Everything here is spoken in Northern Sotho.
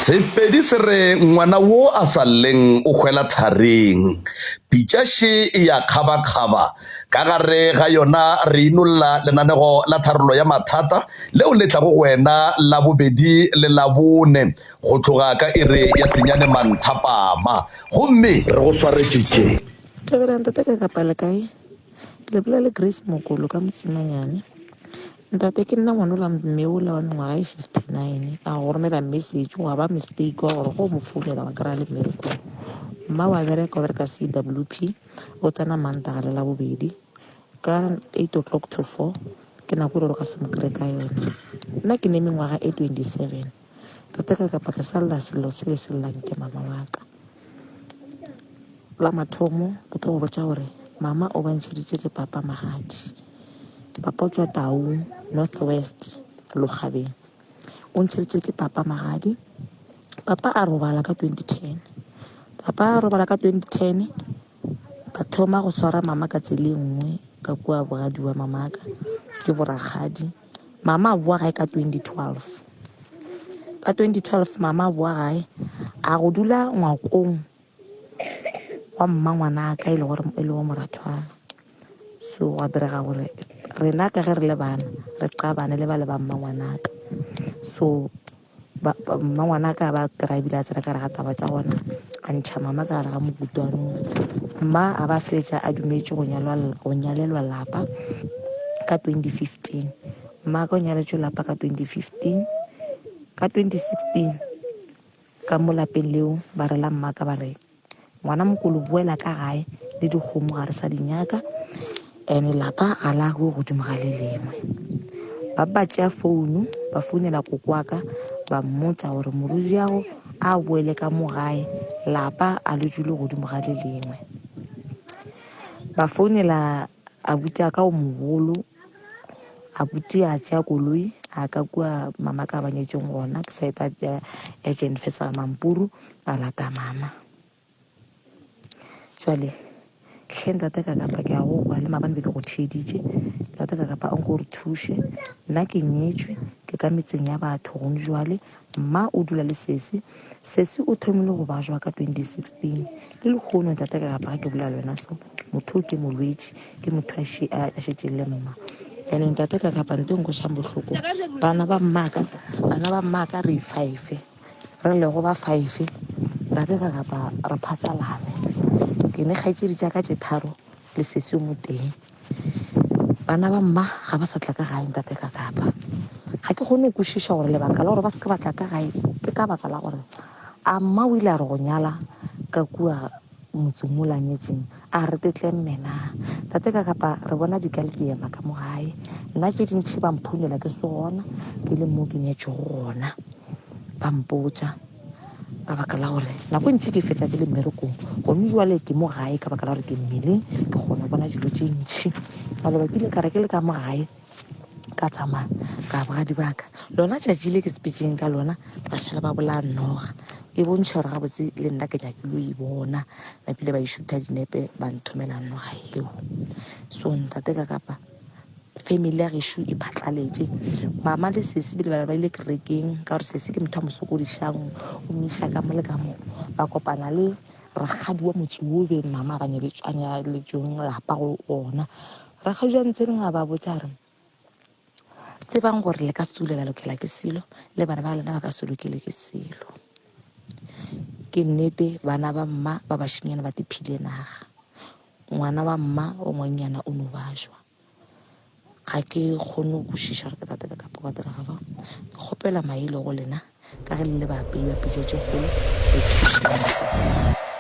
Sepedi se re ngwana wo a sa lleng o hwela tharing. Pitša še e ya kgabakgaba. Ka gare ga yona re inolla lenanego la tharollo ya mathata leo le tlago go wena Labobedi le Labone go tloga ka iri ya senyane manthapama. Gomme re go swaretše tše. Thobela ntate ka kapa le kae? Le bolela le Grace Mokolo ka Motsimanyane. Ntate ke nna ngwana ola mme ola wa mengwaga e 59 a go romela message wa ba mistake wa gore go mo founela wa kry-a le mmerekong. Mma wa bereka o bereka C_W_P o tsena Mantaga le Labobedi ka 8 o'clock to 4 ke nako e le gore o ka se mo kry-e ka yone. Nna ke ne mengwaga e 27 tate ka kapa ke sa lla sello se be se llang ke mama wa ka. La mathomo ke tlo go botša gore mama o ba ntšheditše le papa magadi. Papa o tšwa Taung North West Lokgabeng. O ntšheditše ke papa magadi. Papa a robala ka 2010. Papa a robala ka 2010 ba thoma go swara mama ka tsela e nngwe ka kua bogadi wa mamaka ke borakgadi. Mama a boa gae ka 2012. Ka 2012 mama a boa gae a go dula ngwakong wa mmangwanaka e le gore e le wa morathwana. So gwa direga gore rena ka ge re le bana re qabane le ba le ba mmangwanaka. So mmangwanaka a ba kry-a ebile a tsena ka gare ga taba tša gona a ntšha mama ka gare ga mokutwanong. Mma a ba feleletša a dumetše go nyalwa go nyalelwa lapa ka 2015. Mma ka o nyaletšwe lapa ka 2015. Ka 2016 ka mo lapeng leo ba rela mmaka ba re ngwana mokolo boela ka gae le dikgomo ga re sa di nyaka and lapa ga la go godimo ga le lengwe. Ba ba tšea founu ba founela koko wa ka ba mmotša gore morwediago a boele ka mo gae lapa a le dule godimo ga le lengwe. Ba founela abuti wa ka o mogolo Abuti a tšea koloi a ka kua mama ka ba nyetšeng gona ke side ya ya Jenfesa ga Mampuru a lata mama. Jwale hle ntate ka kapa ke a go kwa le maabane be ke go theeditše ntate ka kapa anko o re thuše nna ke nyetšwe ke ka metseng ya batho gone jwale mma o dula le sesi sesi o thomile go bajwa ka 2016 le lehono ntate ka kapa ga ke bolela le wena so motho o ke molwetši ke motho a a šetšeng le mma ene ntate ka kapa nto e nkwešang bohloko bana ba mmaka bana ba mmaka re five re lego ba five ntate ka kapa re phatlalane ke ne kgaetšedi tša ka tše tharo le sesi o motee bana ba mma ga ba sa tla ka gae ntate ka kapa ga ke kgone go kwešiša gore lebaka la gore ba se ke ba tla ka gae ke ka baka la gore a mma o ile a re go nyala ka kua motseng o la nyetšeng a re tetlemme na tate ka kapa re bona di ka le diema ka mo gae nna tše dintšhi ba mphounela ke se gona ke le mo ke nyetšego gona ba mpotša ka baka la gore nako e ntši ke fetša ke le mmerekong gone jwale ke mo gae ka baka la gore ke mmeleng ke kgona go bona dilo tše ntšhi maloba ke ile ka re ke le ka mo gae ka tsamaya ka bogadi ba ka lona tšatši le ke sepetseng ka lona ba šala ba bolaya noga e bontšha gore gabotse le nna ke nyakile o e bona napile ba e šutha dinepe ba nthomela noga eo so ntate ka kapa family ya gešo e phatlaletše mama le sesi bile ba ile kerekeng ka gore sesi ke motho a mo sokodišang o mo iša ka mo le ka mo ba kopana le rakgadi wa motse wo beng mama ba nyaletšweng lapa go ona Rakgadi wa Ntsheding a ba botša a re, Tsebang gore le ka se tsule la lokela ke selo, le bana ba lena ba ka se lokele ke selo. Ke nnete, bana ba mma ba bašemnyana ba tiphile naga. Ngwana wa mma o ngwannyana o no bajwa. Ga ke kgone go kwešiša gore ke tate ka kapa gwa direga jwang. Ke kgopela maele go lena ka ge le le baapei ba pitša tše kgolo, le thušeng hle.